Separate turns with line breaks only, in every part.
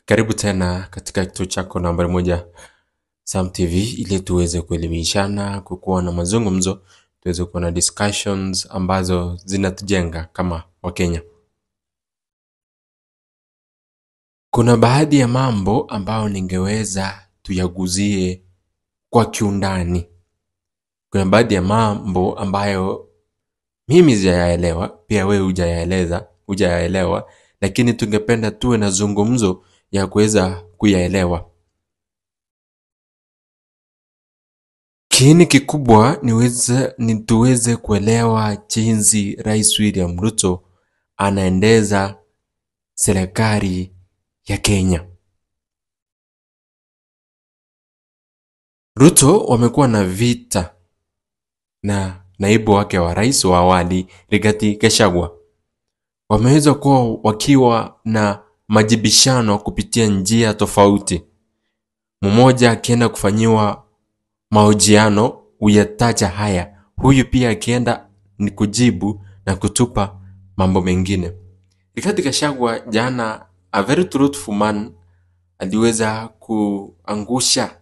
Karibu tena katika kituo chako nambari moja Sam TV ili tuweze kuelimishana, kukuwa na mazungumzo, tuweze kuwa na discussions ambazo zinatujenga kama Wakenya. Kuna baadhi ya mambo ambayo ningeweza tuyaguzie kwa kiundani. Kuna baadhi ya mambo ambayo mimi sijayaelewa, pia wewe hujayaelewa, lakini tungependa tuwe na zungumzo ya kuweza kuyaelewa. Kiini kikubwa ni tuweze kuelewa jinsi Rais William Ruto anaendeza serikali ya Kenya. Ruto wamekuwa na vita na naibu wake wa rais wa awali Rigathi Gachagua. Wameweza kuwa wakiwa na majibishano kupitia njia tofauti. Mmoja akienda kufanyiwa mahojiano huyataja haya, huyu pia akienda ni kujibu na kutupa mambo mengine. Rigathi Gachagua jana, a very truthful man, aliweza kuangusha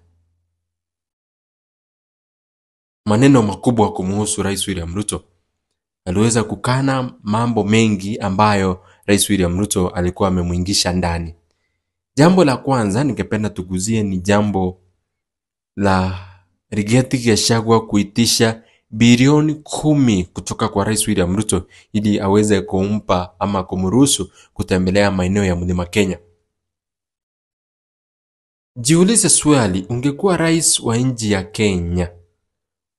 maneno makubwa kumuhusu Rais William Ruto. Aliweza kukana mambo mengi ambayo Rais William Ruto alikuwa amemuingisha ndani. Jambo la kwanza ningependa tuguzie ni jambo la Rigathi Gachagua kuitisha bilioni 10 kutoka kwa Rais William Ruto ili aweze kumpa ama kumruhusu kutembelea maeneo ya Mlima Kenya. Jiulize swali, ungekuwa rais wa nchi ya Kenya,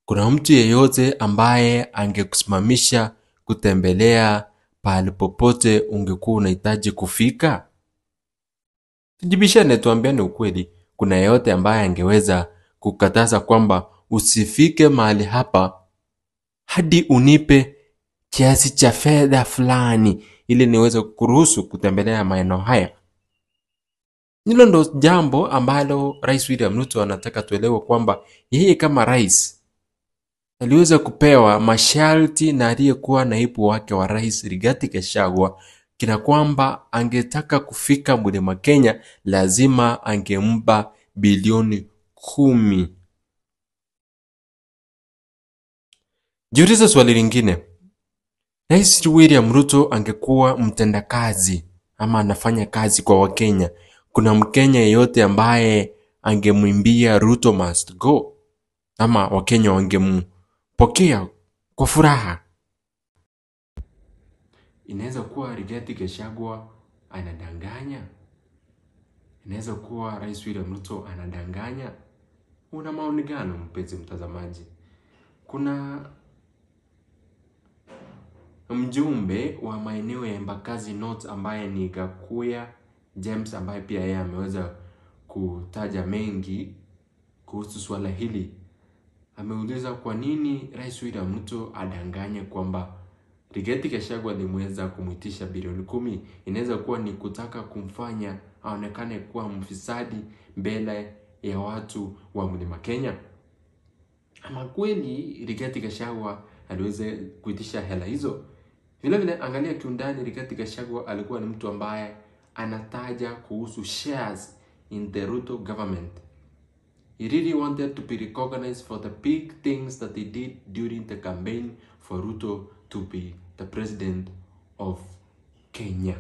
kuna mtu yeyote ambaye angekusimamisha kutembelea pahali popote ungekuwa unahitaji kufika? Tujibishane, tuambiane ukweli. Kuna yeyote ambaye angeweza kukataza kwamba usifike mahali hapa hadi unipe kiasi cha fedha fulani ili niweze kuruhusu kutembelea maeneo haya? Hilo ndo jambo ambalo Rais William Ruto anataka tuelewe, kwamba yeye kama rais aliweza kupewa masharti na aliyekuwa naibu wake wa rais Rigathi Gachagua, kina kwamba angetaka kufika Mlima Kenya lazima angempa bilioni 10. Jiulize swali lingine. Rais William Ruto angekuwa mtendakazi ama anafanya kazi kwa Wakenya, kuna Mkenya yeyote ambaye angemwimbia Ruto must go? Ama Wakenya wangempokea kwa furaha? Inaweza kuwa Rigathi Gachagua anadanganya? Inaweza kuwa Rais William Ruto anadanganya? Una maoni gani mpenzi mtazamaji? Kuna mjumbe wa maeneo ya Embakasi North ambaye ni Gakuya James, ambaye pia yeye ameweza kutaja mengi kuhusu swala hili. Ameuliza kwa nini Rais William Ruto adanganye kwamba Rigathi Gachagua alimweza kumuitisha bilioni 10. Inaweza kuwa ni kutaka kumfanya aonekane kuwa mfisadi mbele ya watu wa Mlima Kenya. Ama kweli Rigathi Gachagua aliweza kuitisha hela hizo? Vile vile angalia kiundani, Rigathi Gachagua alikuwa ni mtu ambaye anataja kuhusu shares in the Ruto government. He really wanted to be recognized for the big things that he did during the campaign for Ruto to be the president of Kenya.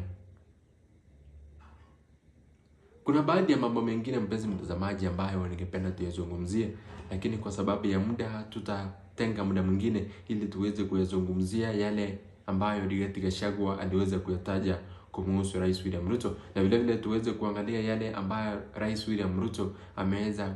Kuna baadhi ya mambo mengine mpenzi mtazamaji ambayo ningependa tuyazungumzie, lakini kwa sababu ya muda tutatenga muda mwingine ili tuweze kuyazungumzia yale ambayo Rigathi Gachagua aliweza kuyataja kumuhusu Rais William Ruto, na vile vile tuweze kuangalia yale ambayo Rais William Ruto ameweza